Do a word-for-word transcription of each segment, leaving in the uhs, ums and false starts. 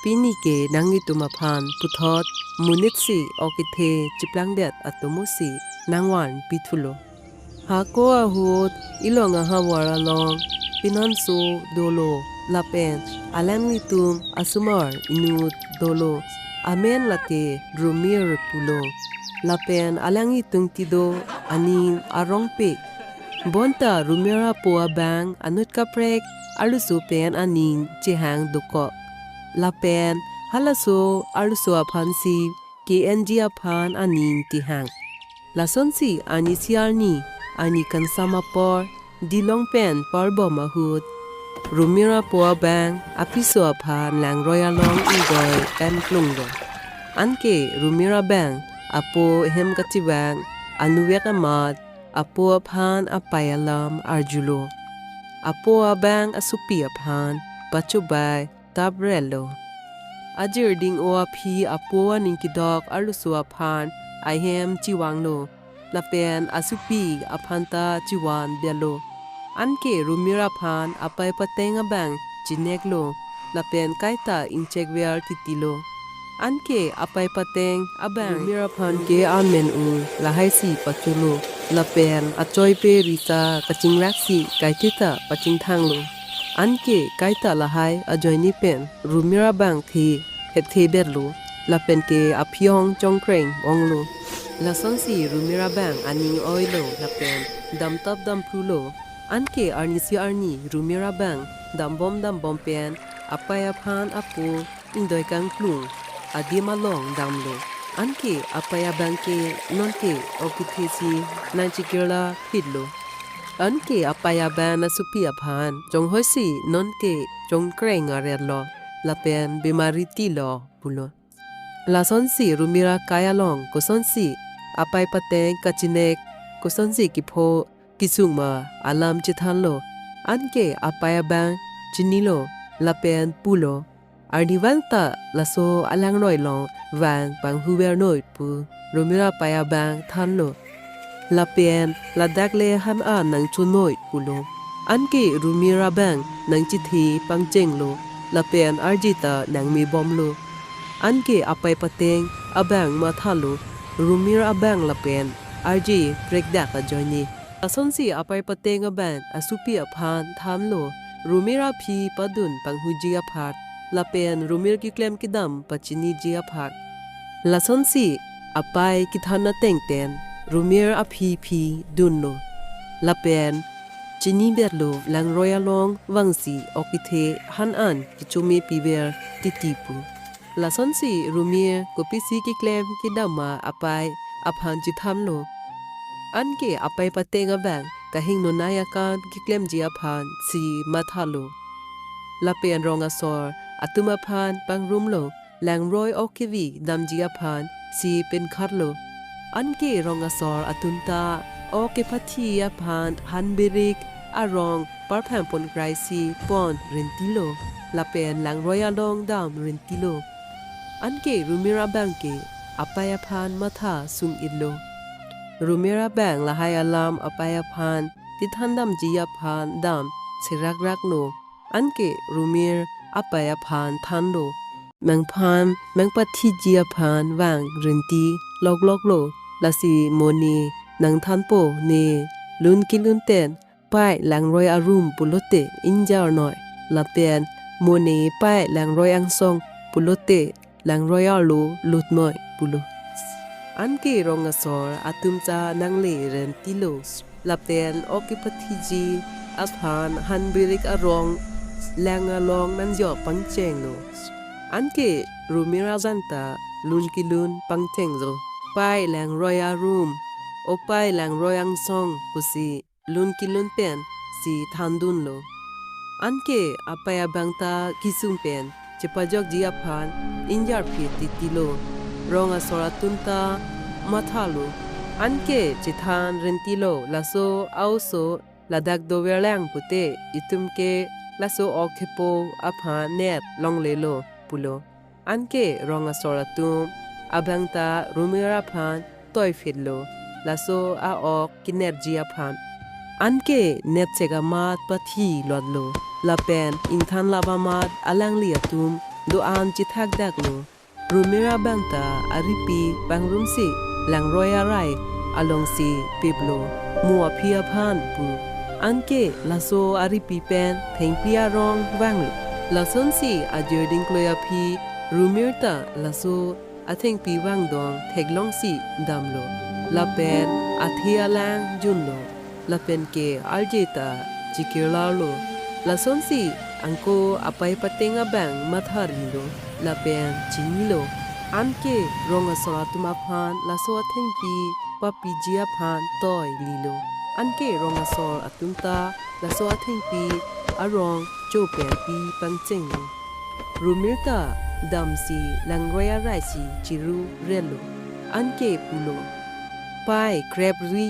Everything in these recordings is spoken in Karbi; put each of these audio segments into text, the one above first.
Pini ke nanglitum aphan puthot monit si ok kethe chiplangdet atomo si nangvan pithulo. Hako ahut ilong ahavar along pinanso dolo lapen alanglitum asomar inut dolo, amen lake Rumir pulo. Lapen alanglitum kedo aning arongpik. Bonta Rumir apo abang anut kaprek arloso pen aning chehang dokok. Lapen halaso arloso aphansi ke-enji aphan aning kehang. Lasonsi arnisi arni, arni kangsam apor, dilong pen parbom ahut, Rumir apo abang apiso aphan langroi along ingdoi pen plunglo. Anke Rumir abang apo hem kachevang anuvek amat apo aphan apei alam arjulo. Apo abang asopi aphan pachobai taprelo. Ajirding-o aphi apo aning kedok arloso aphan ahem chevanglo, lapen asopi aphan ta chevanbelo. Anke Rumir aphan apei pateng abang chineklo, lapen kaita ingchekver titilo. Anke apei pateng abang Rumir aphan ke amen-u lahaisi pacholo, lapen achoipe risa kachingraksi kaitita pachingthanglo. Anke kaita lahai ajoine pen Rumir abang the hethe berlo, lapen ke aphi-ong chongkreng onglo. Lasonsi Rumir abang aning oilo lapen damtap damphulo. Anke arnisi arni Rumir abang dambom dambom pen apei aphan apo ingdoi kangplung adim along damlo. Anke apei abang ke nonke ok kethe si nangchekirla phitlo. Anke apei abang asopi aphan chonghoisi nonke chongkreng arerlo, lapen bimari tilo pulo. Lasonsi Rumir akai along kosonsi apei pateng kachinek, kosonsi kepho kesung ma alam chethanlo. Anke apei abang chinilo lapen pulo, arnivang ta laso alangroi along vang panghuvernoi pu Rumir apei abang thanlo. Lapen ladak le han an nangchonoi pulo. Anke Rumir abang nangchethe pangchenglo, lapen arje ta nangmebomlo. Anke apei pateng abang mathalo, Rumir abang lapen arje prekdak ajoine. Lasonsi apei pateng abang asopi aphan thanlo, Rumir aphi padun panghuji aphan, lapen Rumir keklem kedam pachiniji aphan. Lasonsi apei kethan ateng pen Rumir aphi phi dunlo. Lapen chiniberlo langroi along vangsi ok kethe han an kechomepiver titi pu. Lasonsi Rumir kopisi keklem kedam ma apei aphan chethanlo. Anke apei pateng abang kahingno nai akam keklemji aphan si mathalo. Lapen rong asor atum aphan pangrumlo, langroi ok kevi damji aphan si penkhatlo. Anke rong asor atum ta ok kepathi aphan hanberik arong parphang ponkrai si pon rentilo, lapen langroi along dam rentilo. Anke Rumir abang ke apei aphan matha sung-itlo. Rumir abang lahai alam apei aphan kethan damji aphan dam serakraklo. Anke Rumir apei aphan thanlo, nangphan nangpathiji aphan vang renti lokloklo, lasi mo ne nangthanpo, ne lun kelun pen pei langroi arum pulote ingjornoi, lapen mo ne pei langroi angsong pulote langroi arlo lutnoi pulo. Anke rong asor atum ta nangle rentilo, lapen ok kepathiji aphan hanberik arong lang along nangjok pangchenglo. Anke Rumir ajan ta lun kelun pangchenglo. Pei langroi arum, o pei langroi angsong pusi lun kelun pensi thandunlo. Anke apei abang ta kesung pen chepajokji aphan ingjorphi titilo. Rong asor atum ta mathalo. Anke chethan rentilo, laso a-oso ladak doverlang pute itum ke laso ok thepo aphan net longlelo pulo. Anke rong asor atum abang ta Rumir aphan toiphitlo, laso a-ok kenetji aphan. Anke netsek amat pathi lotlo, lapen ingthan lap amat alangli atum do-an chethakdaklo. Rumir abang ta aripi pangrumsi langroi arai alongsi piplo, mo aphi aphan pu. Anke laso aripi pen thengpi arong vanglo. Lasonsi ajir dingkloi aphi Rumir ta laso athengpi vangdong theklongsi damlo. Lapen athe alang junlo. Lapen ke arje ta chikirlarlo. Lasonsi angko apai pateng abang matha rilo. Lapen chinilo. Anke rong asor atum aphan laso athengpi papiji aphan toi lilo. Anke rong asor atum ta laso athengpi arong cho pen pi pangchenglo. Rumir ta damsi langroi araisi chiru relo. Anke pulo, "Pai, krep ri,"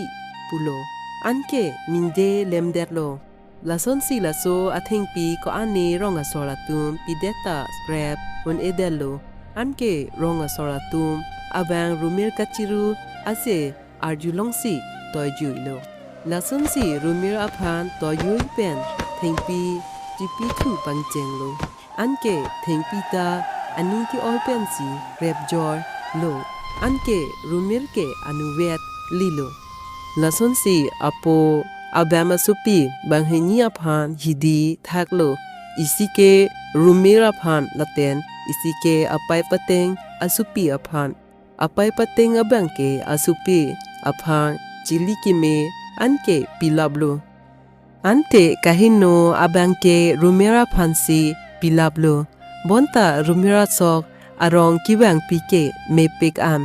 pulo. Anke minde lemdetlo. Lasonsi laso athengpi ko-an ne rong asor atum pidet ta krep un-edetlo. Anke rong asor atum abang Rumir kachiru ase arjulongsi toijuilo. Lasonsi Rumir aphan toijui pen thengpi chipithu pangchenglo. Anke thengpi ta aning ke-oi pensi krepjorlo. Anke Rumir ke anuvet lilo. Lasonsi apo abam asopi banghini aphan hidi thaklo. Isi ke Rumir aphan lapen isi ke apai pateng asopi aphan. Apai pateng abang ke asopi aphan chili keme anke pilaplo. Ante kaheno abang ke Rumir aphansi pilaplo. Bonta Rumir asok arong kevangpi ke mepik an.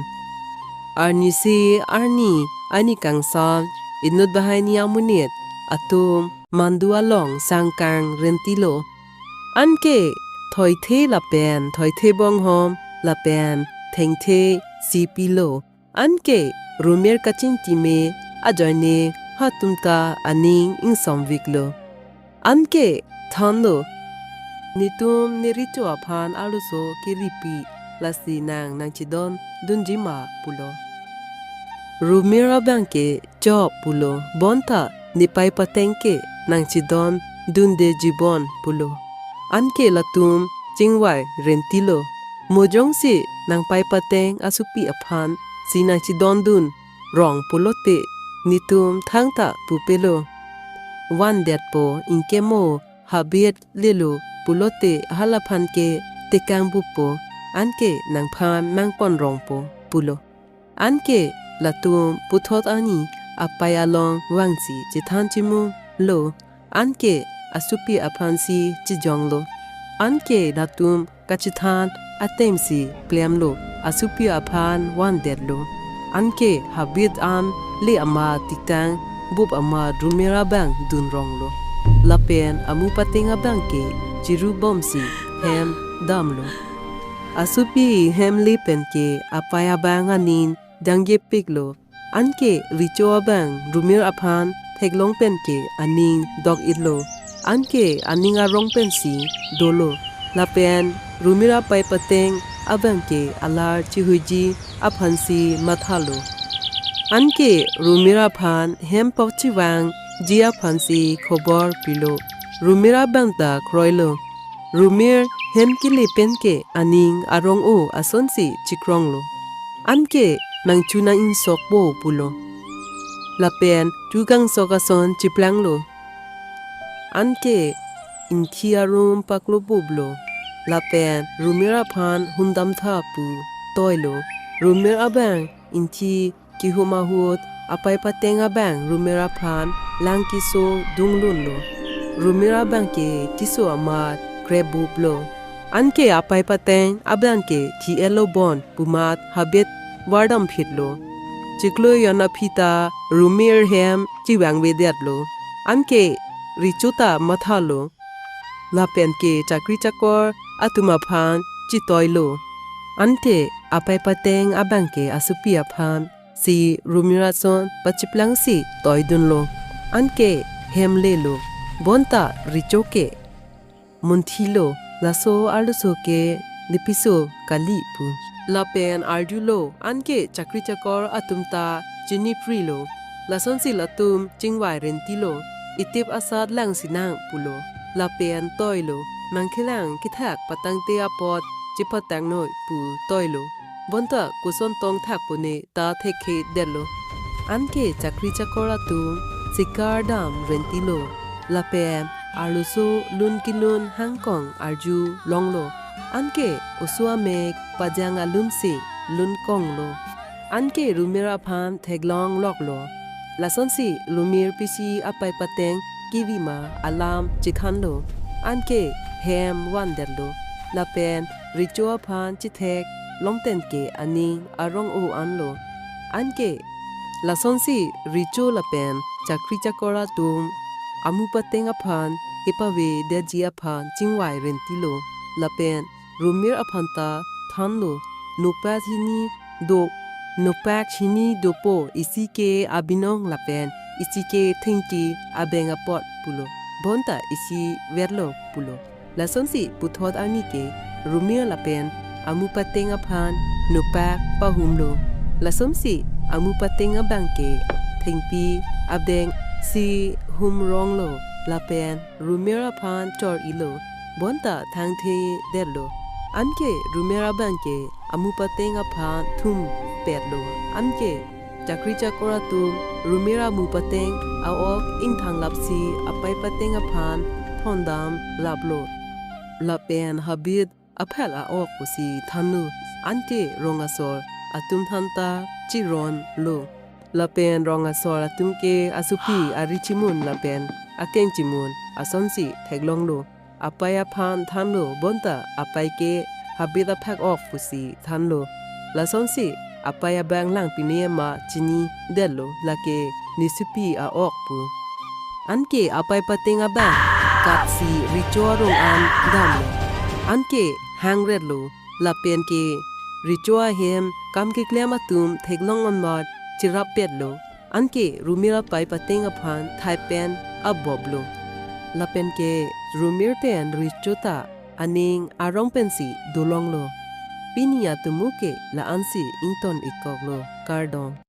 Arnisi arni ani kangsam inut banghini amonit atum mandu along sangkang rentilo. Anke thoithe lapen thoithe bonghom lapen thengthe si pilo. Anke Rumir kachingki me ajoine hatum ta aning ingsomviklo. Anke thanlo, "Netum ne recho aphan arloso keripi, lasi nang nangchedon dunji ma?" pulo. Rumir abang ke, "Cho," pulo, "bonta nepai pateng ke nangchedon dundeji bon," pulo. Anke latum chingvai rentilo. "Mo jongsi nangpai pateng asopi aphansi nangchedondun rong pulote netum thangta pupelo. Vandetpo, ingkemo habit lelo pulote halaphan ke tekang bupo, anke nangphan nangpon rongpo," pulo. Anke latum puthot ani apai along vangsi chethan chimunglo. Anke asopi aphansi chejonglo. Anke latum kachethan atemsi klemlo, asopi aphan vandetlo. Anke habit an le amat tiktang bup amat Rumir abang dunronglo. Lapen amu pateng abang ke chirubomsi hem damlo. Asopi hem le pen ke apai abang aning dangjepiklo. Anke recho abang Rumir aphan theklong pen ke aning dok-itlo. Anke aning arong pensi dolo. Lapen Rumir apai pateng abang ke alar chihuiji aphansi mathalo. Anke Rumir aphan hem pok chevangji aphansi khobor pilo. Rumir abang ta kroilo. Rumir hem kele pen ke aning arong-o asonsi chikronglo. Anke nangchu nang-ingsokpo pulo. Lapen chu kangsok ason cheplanglo. Anke ingthi arum paklobublo. Lapen Rumir aphan humdamtha pu toilo. Rumir abang ingthi kehum ahut apai pateng abang Rumir aphan lang keso dunglunlo. Rumir abang ke keso amat krepbublo. Anke apai pateng abang ke thi-etlo bon pu amat habit vardamphitlo. Chiklo jon aphi ta Rumir hem chevangvedetlo. Anke recho ta mathalo. Lapen ke chakri chakor atum aphan chetoilo. Ante apai pateng abang ke asopi aphansi Rumir ason pacheplangsi toidunlo. Anke hem lelo. Bonta recho ke munthilo, "Laso arloso ke nepiso kali," pu. Lapen arjulo, anke chakri chakor atum ta chiniprilo. Lasonsi latum chingvai rentilo, "Itip asat langsinang," pulo. Lapen toilo. Nangkelang kethak patangte apot chepatang noi pu toilo. Bonta koson tong thak pone ta thekthe detlo. Anke chakri chakor atum sikar dam rentilo. Lapen arloso lun kelun hangkong arju longlo. Anke oso amek pajang alunsi lunkonglo. Anke Rumir aphan theklong loklo. Lasonsi Rumir pisi apei pateng kevima alam chethanlo. Anke hem vandetlo. Lapen Recho aphan chethek longten ke aning arong-o anlo. Anke lasonsi Recho lapen chakri chakor atum amu pateng aphan kepavedetji aphan chingvai rentilo. Lapen Rumir aphan ta thanlo, nopak hini do, nopak hini dopo, isi ke abinong lapen isi ke thengki abeng apot pulo. Bonta isi verlo pulo. Lasonsi puthot arni ke Rumir lapen amu pateng aphan nopak pahumlo. Lasonsi amu pateng abang ke thengpi abeng si humronglo lapen Rumir aphan chor-ilo. Bonta thangthe detlo. Anke Rumir abang ke amu pateng aphan thumpetlo. Anke chakri chakor atum Rumir amu pateng a-ok ingthanglapsi apei pateng aphan thondam laplo. Lapen habit aphak a-ok pusi thanlo. Anke rong asor atum thanta chironlo. Lapen rong asor atum ke asopi ari chimun lapen akeng chimun asonsi theklonglo. Apei aphan thanlo, bonta apei ke habit aphak ok pusi thanlo. Lasonsi apei abang lang pine ma chinidetlo, lake nesopi a-ok pu. Anke apei pateng abang katsi Recho arong an damlo. Anke hangretlo, lapen ke Recho ahem kam keklem atum theklong onmat cherapetlo. Anke Rumir apei pateng aphan thai pen aboplo. Lapen ke Rumir pen Recho ta aning arong pensi dolonglo. Pini atum ke la-ansi ington-ikkoklo, kardom.